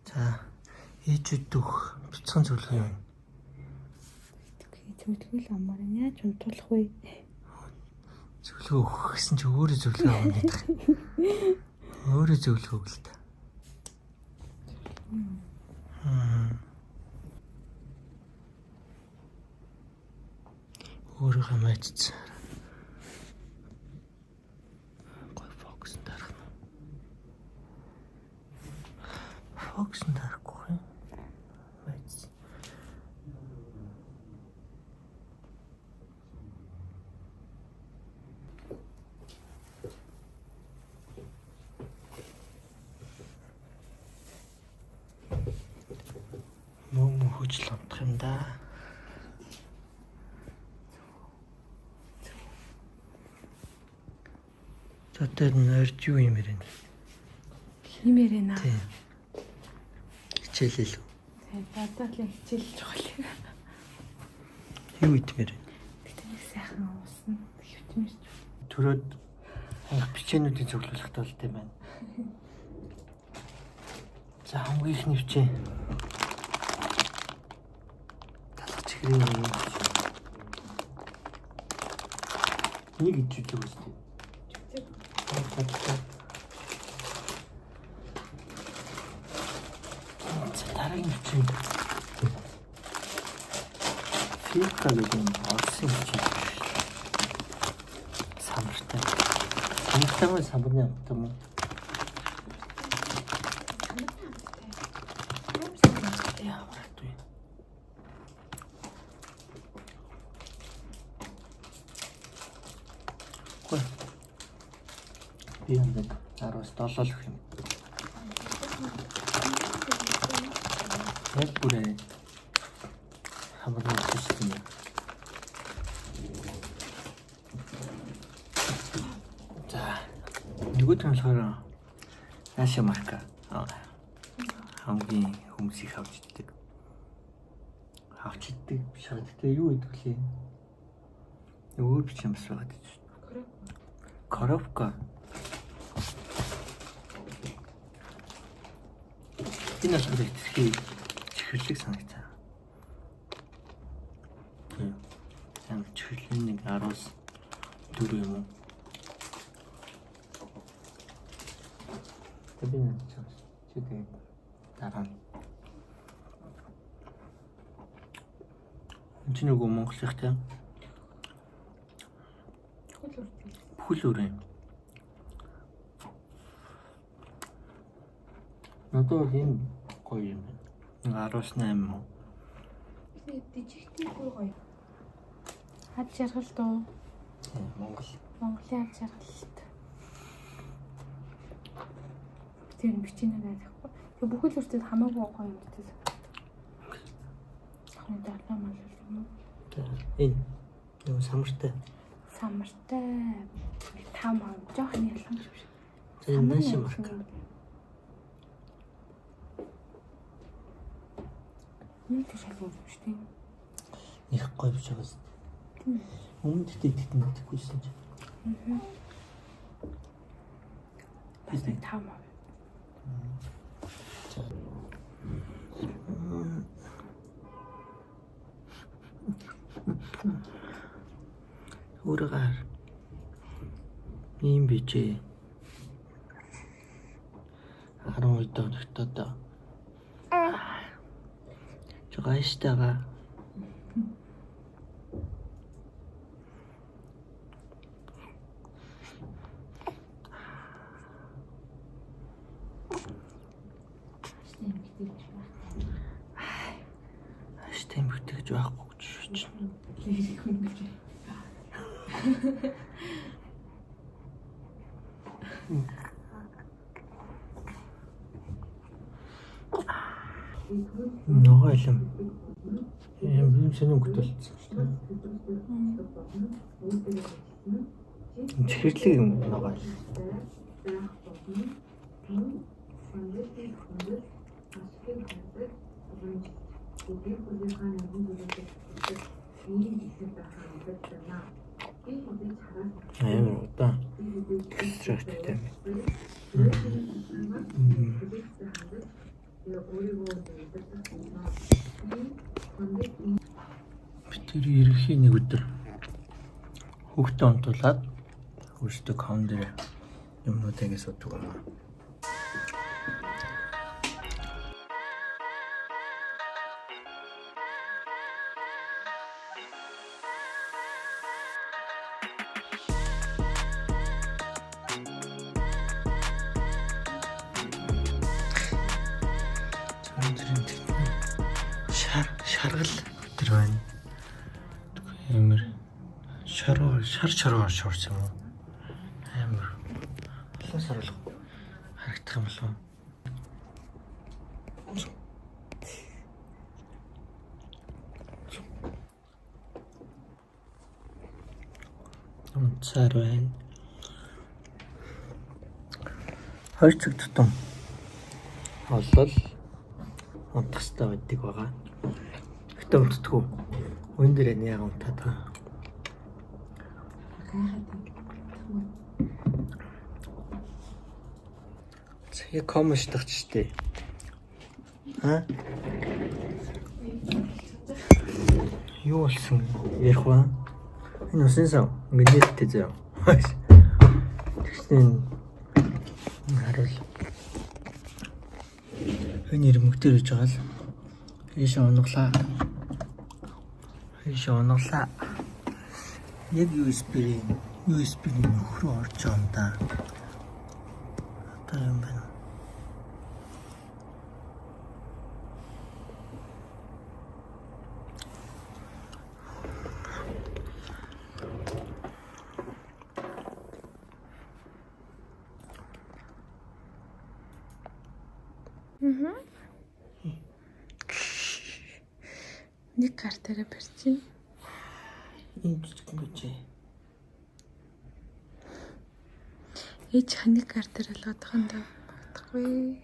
За ээжүүд дөх бяцхан зөвлөгөө юм. Зөвлөгөө л амаар байна. Яаж унтуулах вэ? Зөвлөгөө өгөх гэсэн чи өөрөө зөвлөгөө авах гэдэг. Өөрөө зөвлөгөө өгөл та. Өөрийнхөө майцсан. Гой фокус дарах нь. Фокус дарахгүй юм. Майцсан. Мөн мөхөж л унтах юм да. За тэр нэрж юу юм бэ? Хиймээр байна. Тийм. Хичээлэл. Тийм. Бадаалын хичээл чухал. Юу идмээр вэ? Гэтэ нэг сайхан уусна. Хөвтмэрч. Төрөөд анх бичээнүүдийг цуглуулах тул тийм байна. За хамгийн ихний бичээ. Талах чихрийн юм. Нэг ич үзэг үстэй. За дараагийн бичээ. Фика гэдэг юм Оросын бичээ. Самартай. Самартай мөн самбарны амттай мөн. Ямар хатуу юм. Гой. Би юм 10-7 л өгөх юм. Яг бүрээ самбарны амттай юм. За нөгөөд нь болохоор Наша марка хамгийн хүмүүс их авч иддэг. Авч иддэг биш аа. Гэтэ юу идэх лээ? Өөр бичин бас байгаа гэж. Коробка. Энэ болохоор хэтэрхий чихэрлэг санагцаа. Тийм. Сайн чихэрлэг нэг 10-аас 4 юм уу? Тэг би нэг чам. Чи тэгээд дараа нь. Энд чинь нөгөө Монголынхтай бүхэл өөр юм. Надад бол энэ гоё юм байна. Нэг 10-аас 8 юм уу? Дижигтэй бүр гоё. Ад жаргалт уу? Тийм, Монгол. Монголын ад жаргалт. Тэр бичээнэ байхгүй. Тэгээ бүхэл үртэд хамаагүй гоё юм гэдэг. Ахны далаа мал юм уу? Энэ нөгөө самартай. Самартай. Там жоохон ялган юм шиг. За энэ нааши марка. Нэг тийм шал өөр юм шүү дээ. Них гоё биш байгаас. Өмнө дэхтэй идэхэд мэдэхгүйсэн чинь. Бас нэг там аа. Өөрөөр ийм бижээ. 12 дэх одоо. Жоо гайштайгаа. Аштай эмхтэй гэж байхгүй гэж чинь. Лирик хүн гэж. Ногоо илэм. Юм юм сонин өнгөтэй болчихсон шүү дээ. Чихэрлэг юм ногоо ил. Амар удаан. Экстракт юм. Би тэр ерөнхийн нэг өдөр хүүхдээ унтуулад өөртөө ком дээр юмнууд ингэ суудаг юм аа. Өнөөдрийн тэдний шар шаргал өдөр байна. Амар шаруу шар шаруу шуурсан юм уу? Амар олон сарвал харагдах юм болов уу? Унцаар байна. 2 цаг тутам олол унтах хэрэгтэй байдаг байгаа. Гэтэ унтдаггүй. Үүн дээр нь яг унтаад байгаа. Яг ком уншдаг ч штэ. Аа? Юу болсон ярих вэ? Энэ усын сав. Ингээд нээлттэй заяа. Тэгсэн харуул. Энэ ирмэг дээр иж байгаа л ийшээ унглаа. Ийшээ унглаа. Яг USB-ийн USB-ийн нөх рүү орж байгаа юм да. Одоо юм байна. Нэг гар дээрээ барьчих. Энэ жижигэн гэж. Ээж хань нэг гар дээр л одоохондоо магтахгүй.